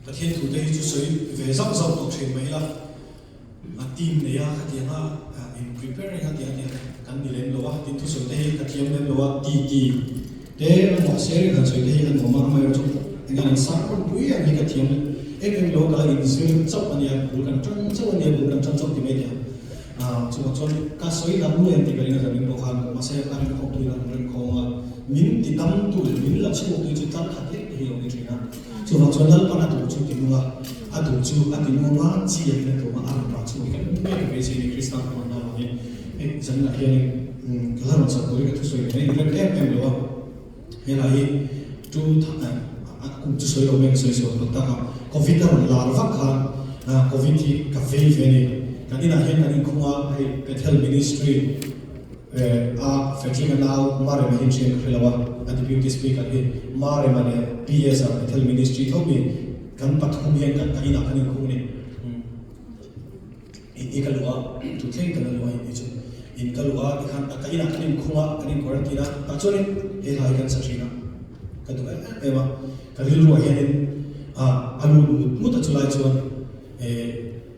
Pathian thute hi chu sawi ve zauh zauh tawh thin mai ila, a team nei a khatiang a in prepare reng a tih a nia kan ni lem lo a, tin thusawi te hi ka thiam lem lo a ti ti te a mahse han sawi te hi a nuam a, amaherawhchu chu eng an sang rawn pui ang hi ka thiam em em lo a, ka la inzir chauh a nia, bul kan tan chauh a nia, bul kan tan chauh ti mai nia. Chuvang chuan ka sawi dang nuai an tih ka ring a zanin pawh khan mahse a rinkhawm tuin a rawn rinkhawm a, min ti dam tu leh min la chhuak tu chu tlang khat lek te hi lo ni thin a. Chuvang chuan Lalpan a duh chu ti nung a, a duh chu a ti nuam a, chi a in a tum a, a rawn rah chhuak hi kan hmu ngei ka beisei ni Krista hmanna avangin hei zaninah hianin ka la rawn sak turin ka thusawi ve a, in rem em em lo a. Helai hi a kum chu sawi lo mai ka sawi sawi tak tak a, Covid a rawn lar vak khan Covid hi ka vei ve a ni. Kan inah hian kan inkhung a, hei Bethel Ministry a Frederick-a nau Marema hi thian ka hre lo a, a Deputy Speaker hi Marema leh PS-a Bethel Ministry tho mi kan pathum hian kan inah kan inkhung a ni. In hi ka luh a, tu thleng ka la luh a in hi chu. In ka luh a tikhan ka inah kan inkhung a, kan in quarantine a, tah chuanin he hla hi kan sa thin a, ka duh em em a, ka rilruah hianin ah a lut ngut ngut a chulai chuan eh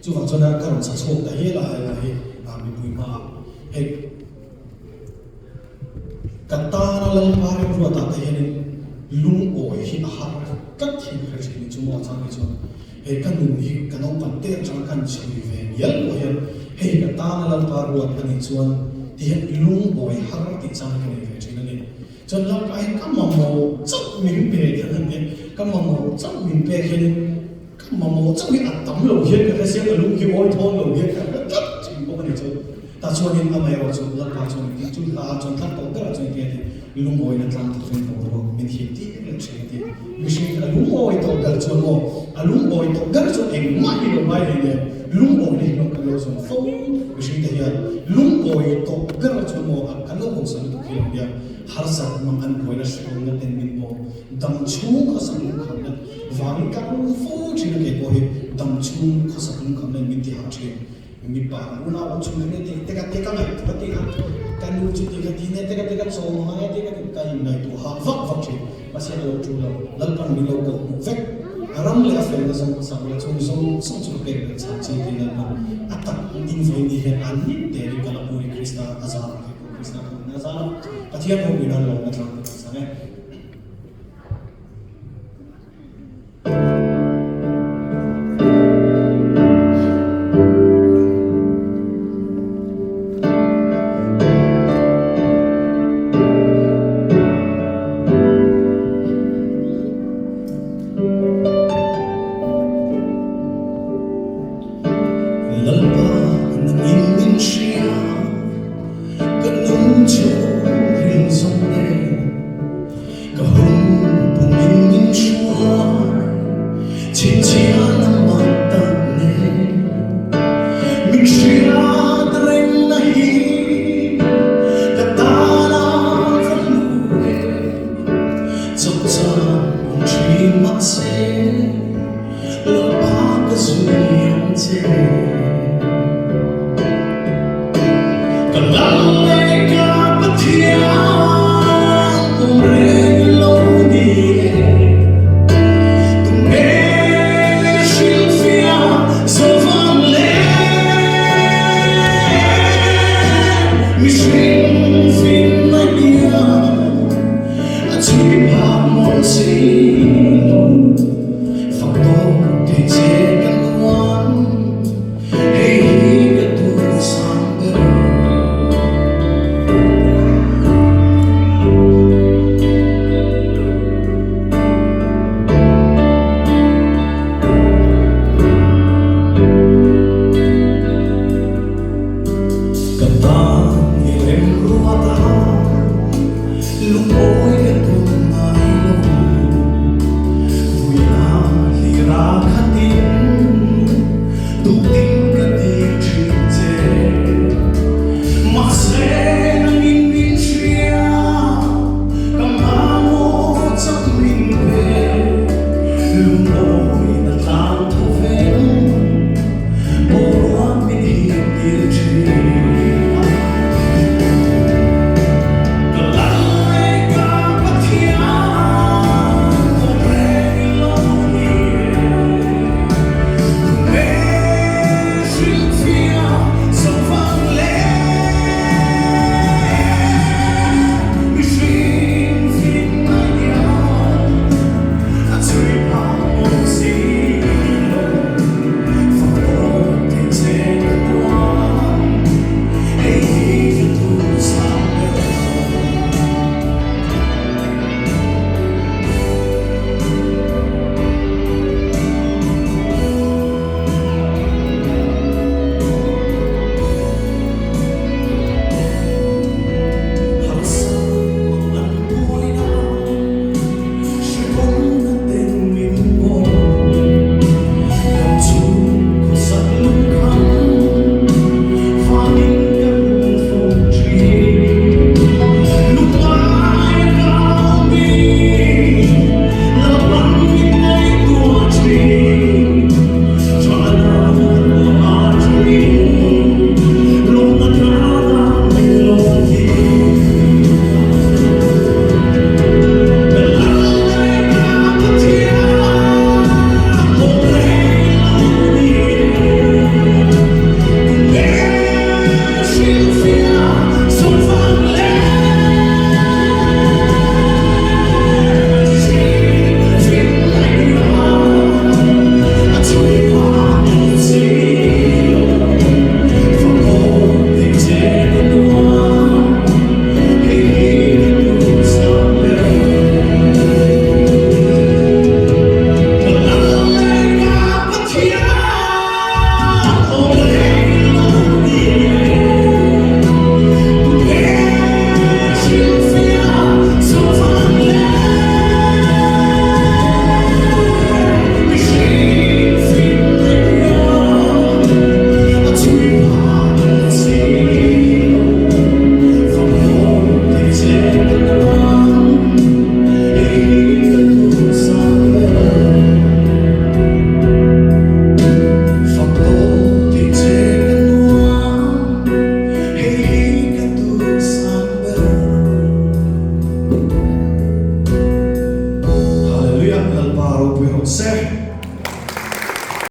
chuvang chuan ka rawn sa chhuak ta hial a he hla hi ah mipui hmaah hei Ka tana Lalpa remruatah te hianin lungawi hi a har tlat hi ka hre thin ni chu maw chang hi chuan hei ka nun hi ka naupan te atanga kan chhui ve ngial pawh hian hei ka tana Lalpa ruat a nih chuan ti hian lungawi har tih chang hi ka nei ve thin a ni. Chuan Lalpa hian ka mamawh chauh min pe tih an han ti a, ka mamawh chauh min pek hianin Ka mamawh chauh hi a tam lo hian ka hre sia, ka lung hi awi thawn lo hian ka hre tlat thin bawk a ni chu. Tah chuanin amaherawh chu Lalpa chuan min chu hla chuan tlat tawh berah chuan engtin a ti, lungawina tlang thawk in boruak min hip tir leh thin a ti. Mihring a lungawi tawh ber chuan maw, a lungawi tawh ber chuan engmah hi lo ngai hlei nen, lungawina hi lawng kan lo zawm fo mihring te hian lungawi tawh ber chuan maw kan lo hawngsa lutuk hi lo nia, harsat mang an buaina hrehawmna ten min bawm dam chhung khawsak lungkhamna Vangin ka rum fo thin a kei pawh hi dam chhung khawsak lungkham nen min ti hah thin. Mipa unau awm chhung khan ti teka teka ngaih ka ti kha ka nu chu ti kha ti ne teka teka chaw hmang e teka ka in ngaihtuah hah vak vak thin. Mahse ka lo tu lo Lalpan min lo kawh hmuh vek. A ram leh a felna zawng sak la chung zawng zawng chu ka pek belh chhan che tiin Lalpan a tak in vawi ni hian an ni terin ka la hmu ni Krista a zar ang kei pawh Krista ka hmuhna a zar a Pathian ropuina lawmna tlang ka kan sang e. Lalpa nangin min hria, ka nun chu rin zawng nen. Ka hun pumin min hruai, chhinchhiah na mak tak nen. Min hriat rengna hi ka tana va hlu e. Chawpchang awm thin mahse, Lalpa ka zui ang che.